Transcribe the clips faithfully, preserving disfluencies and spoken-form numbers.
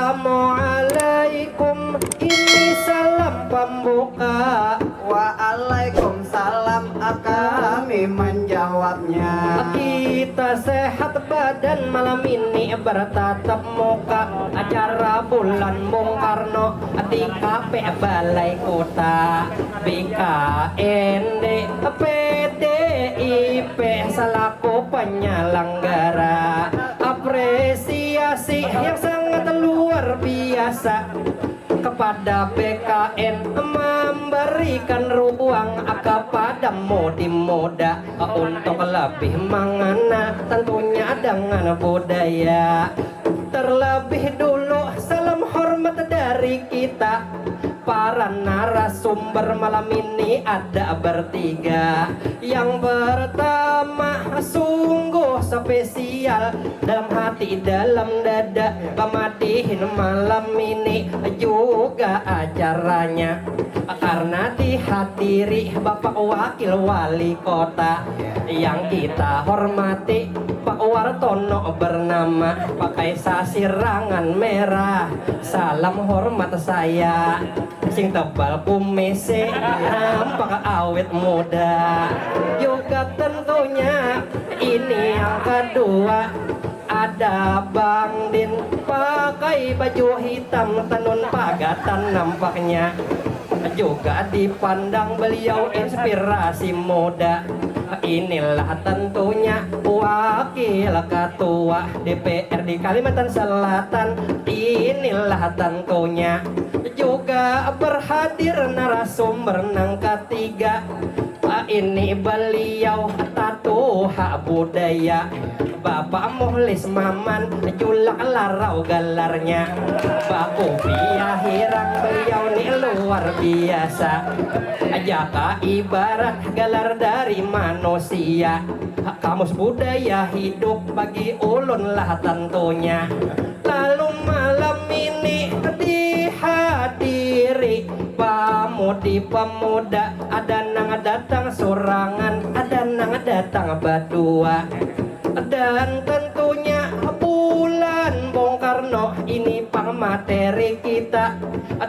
Assalamualaikum, ini salam pembuka. Waalaikumsalam, kami menjawabnya. Kita sehat badan, malam ini bertatap muka. Acara bulan Bung Karno di Kafe Balai Kota. B K N D P D I P selaku penyelenggara, apresiasi yang sangat luar biasa kepada B K N memberikan ruang kepada mudi muda untuk lebih mengenal tentunya dengan budaya. Terlebih dulu, salam hormat dari kita. Para narasumber malam ini ada bertiga. Yang pertama, sungguh spesial dalam hati, dalam dada, pamadihin malam ini juga acaranya, karena dihadiri Bapak Wakil Wali Kota yang kita hormati, Pak Wartono bernama, pakai sasirangan merah. Salam hormat saya. Sing tebal kumisnya, nampak awet muda. Juga tentunya ini yang kedua, ada Bang Din pakai baju hitam, tenun pagatan nampaknya. Juga dipandang beliau inspirasi muda. Inilah tentunya wakil ketua D P R di Kalimantan Selatan. Inilah tentunya juga berhadir narasumber nang ketiga. Ini beliau tatuha budaya, Bapak Muhlis Maman, Julak Larau galarnya. Bakupiah hirang beliau ni luar biasa. Jaka ibarat galar dari manusia, Kamus Budaya Hidup bagi ulun lah tentunya. Lalu malam ini dihadiri pamudi pemuda, ada nang datang surangan, ada nang datang badua. Dan tentunya bulan Bung Karno ini pang materi kita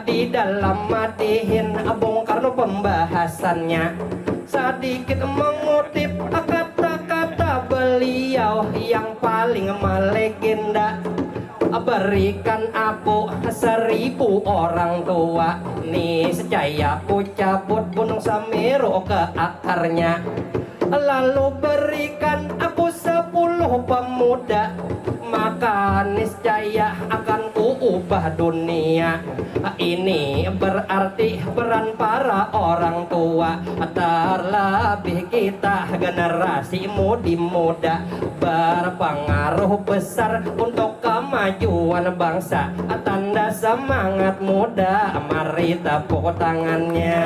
di dalam madihin Bung Karno pembahasannya. Sadikit mengutip kata-kata beliau yang paling melegenda. Berikan aku seribu orang tua, niscaya ku cabut Gunung Semeru ke akarnya. Lalu berikan aku sepuluh pemuda, maka niscaya akan ku ubah dunia. Ini berarti peran para orang tua, terlebih kita generasi mudi muda, berpengaruh besar untuk kemajuan bangsa. Tanda semangat muda, mari tepuk tangannya.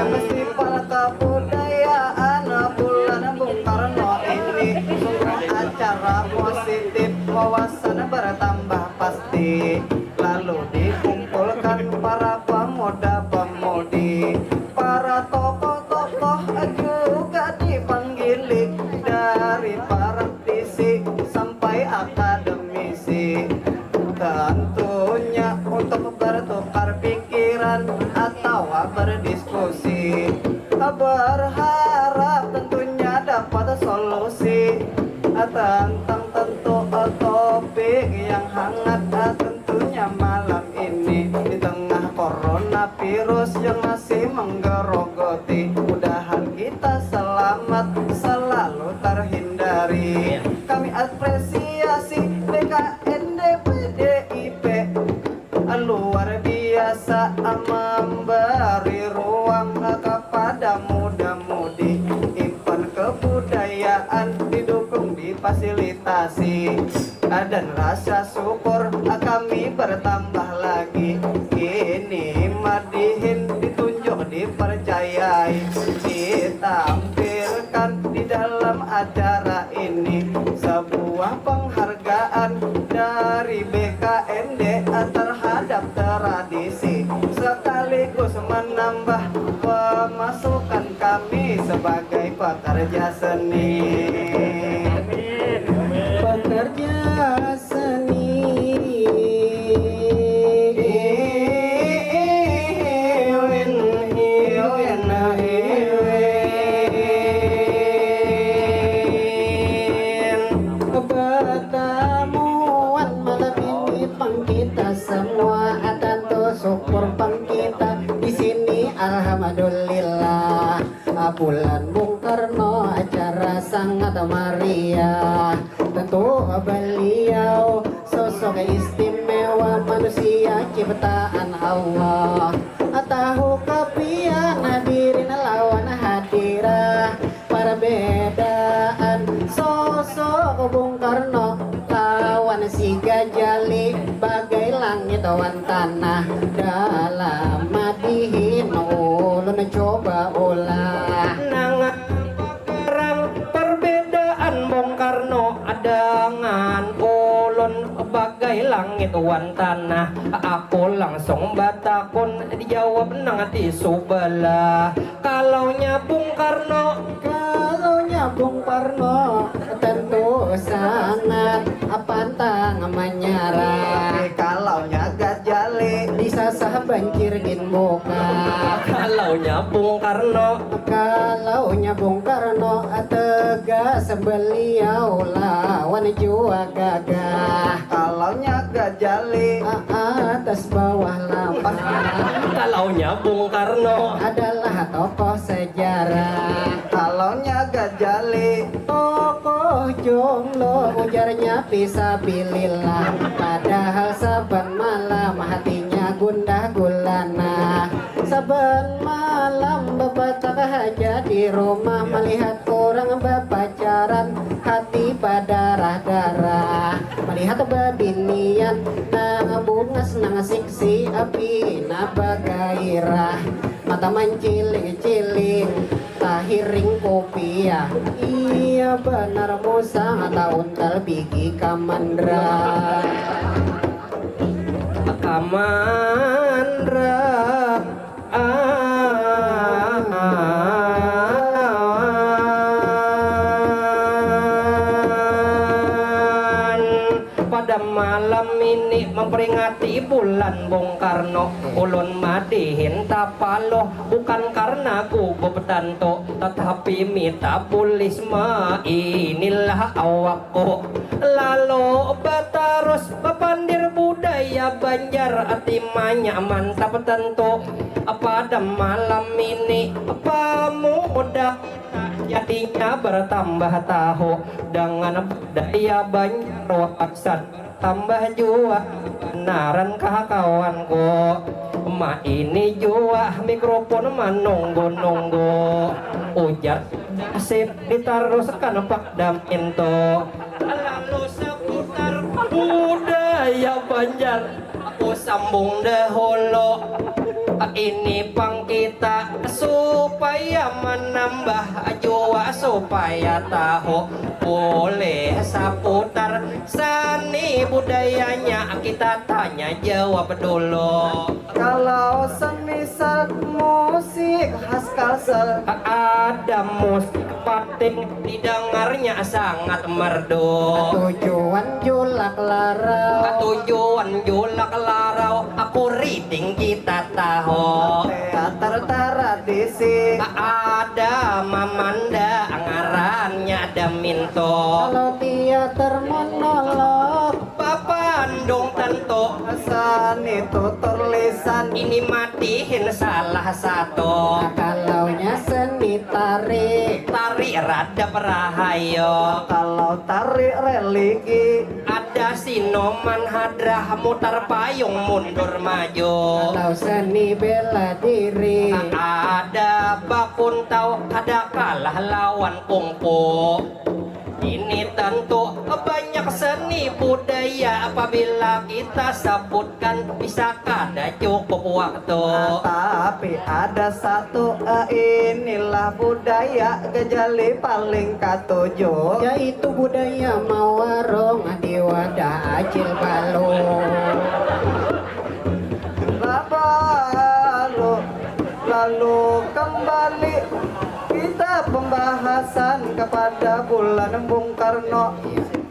Festival kebudayaan bulan Bung Karno ini sungguh acara positif, wawasan bertambah pasti. Lalu dikumpulkan para pemuda-pemudi, para tokoh-tokoh juga dipanggili, dari praktisi sampai akademisi. Tentunya untuk bertukar pikiran atau berdiskusi. Berharap tentunya dapat solusi tentang tentu topik yang hangat, tentunya malam ini di tengah coronavirus yang masih menggerogoti. Mudahan kita selamat selalu terhindari. Kami apresiasi B K N D P D I P luar biasa memberi ruang kepada muda-mudi, impan kebudayaan didukung, difasilitasi, dan rasa syukur kami bertambah lagi. Kini madihin ditunjuk, dipercayai, ditampilkan di dalam acara ini sebuah penghargaan dari B K N D A terhadap tradisi sekaligus menambah pemasukan kami sebagai pekerja seni. Pekerja seni. Iwin, iwin, iwin. Batamuan malam ini pang kita semua, tantu syukur pang kita di sini, alhamdulillah. Bulan Bung Karno acara sangat meriah. Tentu beliau sosok istimewa, manusia ciptaan Allah. Tahu kapian hadirin lawan hadirah, perbedaan sosok Bung Karno lawan si Gajali bagai langit wan tanah. Dalam madihin ulun coba ulah. Nang Sekarang perbedaan Bung Karno dengan ulun bagai langit wan tanah. Aku langsung batakun, dijawab nang di subalah. Kalaunya Bung Karno, kalaunya Bung Karno tentu sangat pantang menyerah. Tapi kalaunya Gajali disasah banjir gin buka. Kalaunya Bung Karno, kalaunya Bung Karno tegas beliau lawan jua gagah. Kalaunya Gajali atas bawah lampah. Kalaunya Bung Karno adalah tokoh sejarah. Kalaunya Gajali tokoh jomblo, ujarnya fisabilillah. Padahal saban malam hatinya gundah gulana. Saban malam bapatak haja di rumah, melihat orang bapacaran, hati badarah-darah. Melihat babinian nang bungas, nang siksi, pina bagairah. Mata manciling-ciling, tahiring kupiah. Iya banar musang, tauntal bigi kamandra. Kamandra. Pada malam ini memperingati bulan Bung Karno, ulun madihin tapaluh, bukan karena gugup tantu, tetapi metabolisme inilah awakku. Lalu batarus bapandir budaya Banjar, timanya mantap tantu. Pada malam ini pamuda jadinya bertambah tahu dengan budaya Banjar, waksan tambah jua banaran kah kawanku. Ma ini jua mikrofon manunggu-nunggu, ujar sip diteruskan Pak Daminto. Lalu seputar budaya Banjar, aku sambung dahulu. Ini pang kita supaya menambah jua, supaya tahu boleh seputar seni budayanya, kita tanya jawab dulu. Kalau semisal musik khas Kalsel, ada musik pating, didengarnya sangat merdu. Tujuan julak larau, tujuan julak larau, aku reading kita tahu. Teater tradisi, ada Mamanda ngarannya, ada Minto. Kalau teater monolog, papandung tantu. Seni tutur lisan, ini matihin salah satu. Kalaunya seni tari, tari radap rahayu. Kalau tari religi, ada Sinoman hadrah mutar payung mundur maju. Kalau seni bela diri, ada bakuntau kada kalah lawan kungfu. Ini tentu banyak seni budaya, apabila kita sebutkan bisa kada cukup waktu. Tapi ada satu, eh, inilah budaya Gajali paling katuju, yaitu budaya mawarung di wadah Acil Balung. Pesan kepada bulan Bung Karno,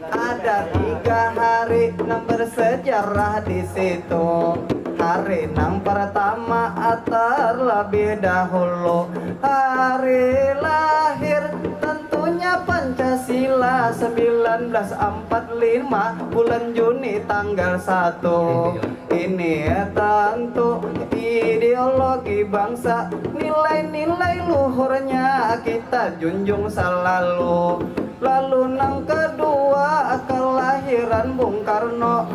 ada tiga hari yang bersejarah di situ. Hari yang pertama, ah, terlebih dahulu hari lahir, tentunya Pancasila, sembilan belas empat lima bulan Juni tanggal satu. Ini tentu ideologi bangsa, nilai-nilai luhurnya kita junjung selalu. Lalu nang kedua, kelahiran Bung Karno,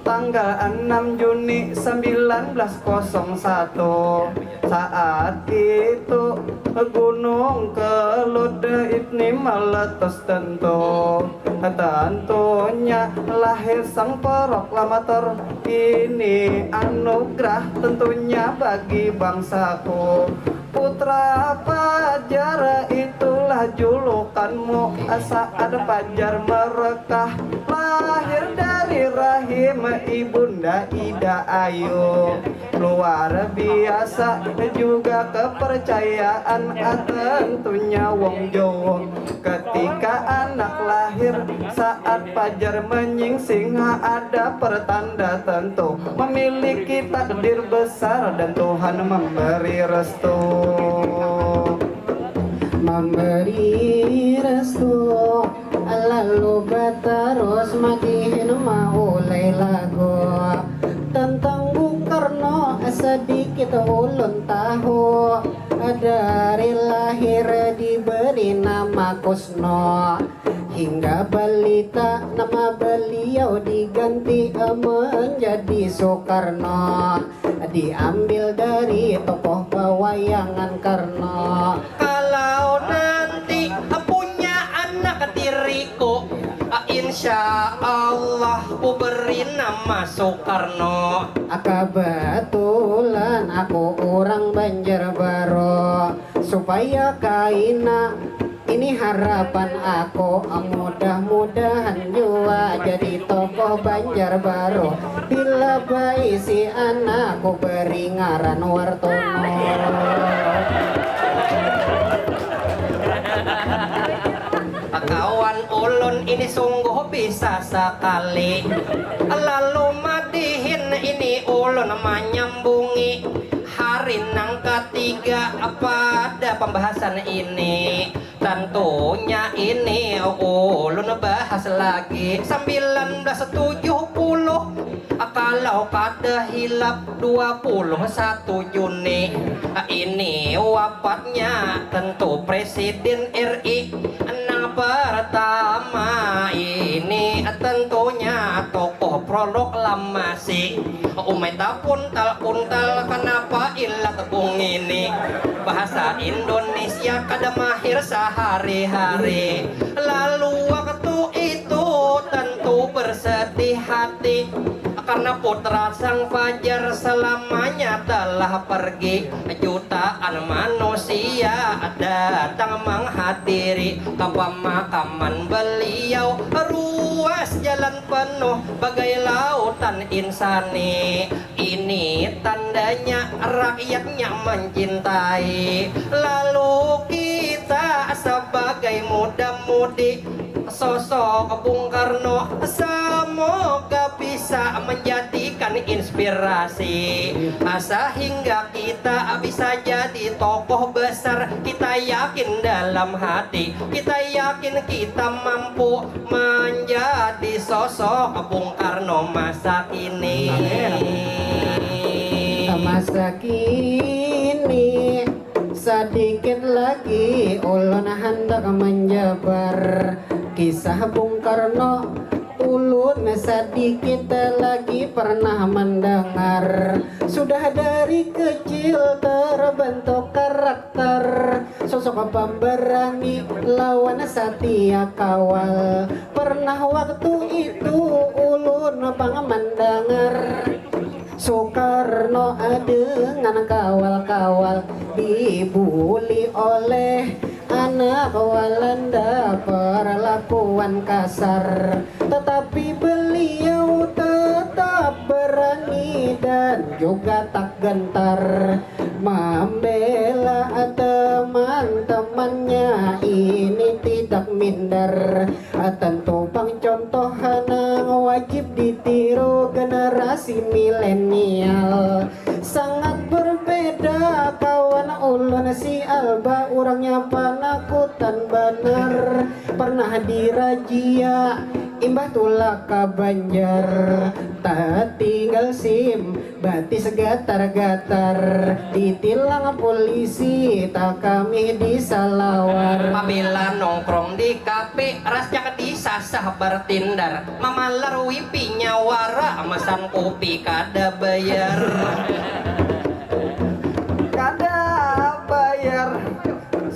tanggal enam Juni sembilan belas kosong satu. Saat itu Gunung Kelud ini meletus tentu. Tentunya lahir sang proklamator, ini anugerah tentunya bagi bangsaku. Putra Pajar itulah julukanmu, saat Pajar merekah, lahir dari rahim Ibunda Ida Ayu. Luar biasa juga kepercayaan, ah, tentunya wong Jawa. Ketika anak lahir, saat Pajar menyingsing, ada pertanda tentu memiliki takdir besar dan Tuhan memberi restu. Memberi restu, lalu batarus madihin maulai lagu tentang Bung Karno, sedikit ulun tahu. Dari lahir diberi nama Kusno, hingga balita nama beliau diganti menjadi Soekarno, diambil dari tokoh pewayangan Karno. Kalau nanti punya anak diriku, insya Allah ku beri nama Soekarno. Kebetulan aku orang Banjarbaru, supaya kaina ini harapan aku, mudah-mudahan jua jadi tokoh Banjarbaru. Bila baisi anakku beri ngaran Wartono. Kawan ulun ini sungguh bisa sekali. Lalu madihin ini ulun menyambungi hari nang ketiga pada pembahasan ini. Tentunya ini ulun bahas lagi sembilan belas tujuh puluh, kalau kada hilap dua puluh satu Juni. Ini wafatnya tentu Presiden R I nang pertama, ini tentunya tokoh proklamasi. Umai tapuntal-puntal, kenapa ilat bung ini? Bahasa Indonesia kada mahir sehari-hari. Lalu waktu itu tentu bersedih hati, karena putra sang Fajar selamanya telah pergi. Jutaan manusia datang menghadiri ke pemakaman beliau. Ruas jalan penuh bagai lautan insani. Ini tandanya rakyatnya mencintai. Lalu kita sebagai muda-mudi, sosok Bung Karno semoga bisa menjadikan inspirasi, ah, sehingga kita bisa jadi tokoh besar. Kita yakin dalam hati, kita yakin kita mampu menjadi sosok Bung Karno masa kini. Masa kini, sedikit lagi ulun handak menjabar kisah Bung Karno. Ulun sedikit lagi pernah mendengar, sudah dari kecil terbentuk karakter sosok pemberani lawan setia kawal. Pernah waktu itu ulun pang mendengar Soekarno dengan kawal-kawal dibuli oleh anak Walanda perlakuan kasar, tetapi beliau tetap berani dan juga tak gentar membela teman-teman Nya ini tidak minder, tentu pang contoh nang wajib ditiru generasi milenial. Sangat berbeda kawan ulun si Alba, urangnya panakutan banar. Pernah dirazia, imbah tulak ka Banjar, tatinggal sim, batis gatar-gatar, ditilang polisi, takamih disalawar. Pabila nongkrong di kafe, rasnya disasah bartender, mamalar wifi nya wara, mesan kopi kada bayar. Kada bayar.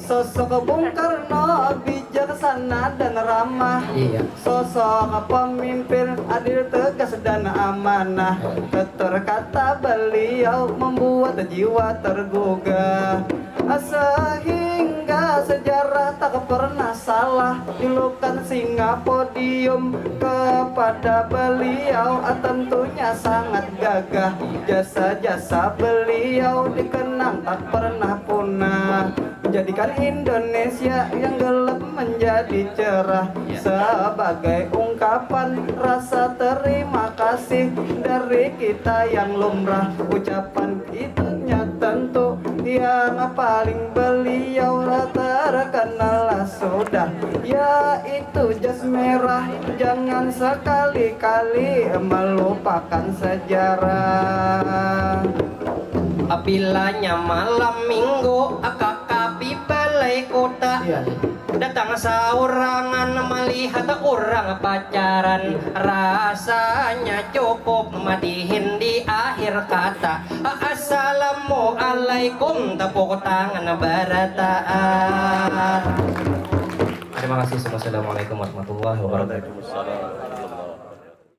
Sosok Bung Karno bijaksana dan ramah. Iya. Sosok pemimpin adil, tegas, dan amanah. Tutur kata beliau membuat jiwa tergugah. Sehingga sejarah tak pernah salah. Julukan singa podium kepada beliau tentunya sangat gagah. Jasa-jasa beliau dikenang tak pernah punah. Menjadikan Indonesia yang gelap menjadi cerah. Sebagai ungkapan rasa terima kasih dari kita yang lumrah, ucapan itunya tentu yang paling beliau terkenal sudah, yaitu jas merah. Jangan sekali-kali melupakan sejarah. Apabila nya malam minggu, akak di balai kota. Iya. Datang saurangan malihat urang pacaran. Rasanya cukup madihin di akhir kata. Assalamualaikum, tepuk tangan barataan. Terima kasih. Assalamualaikum warahmatullahi wabarakatuh.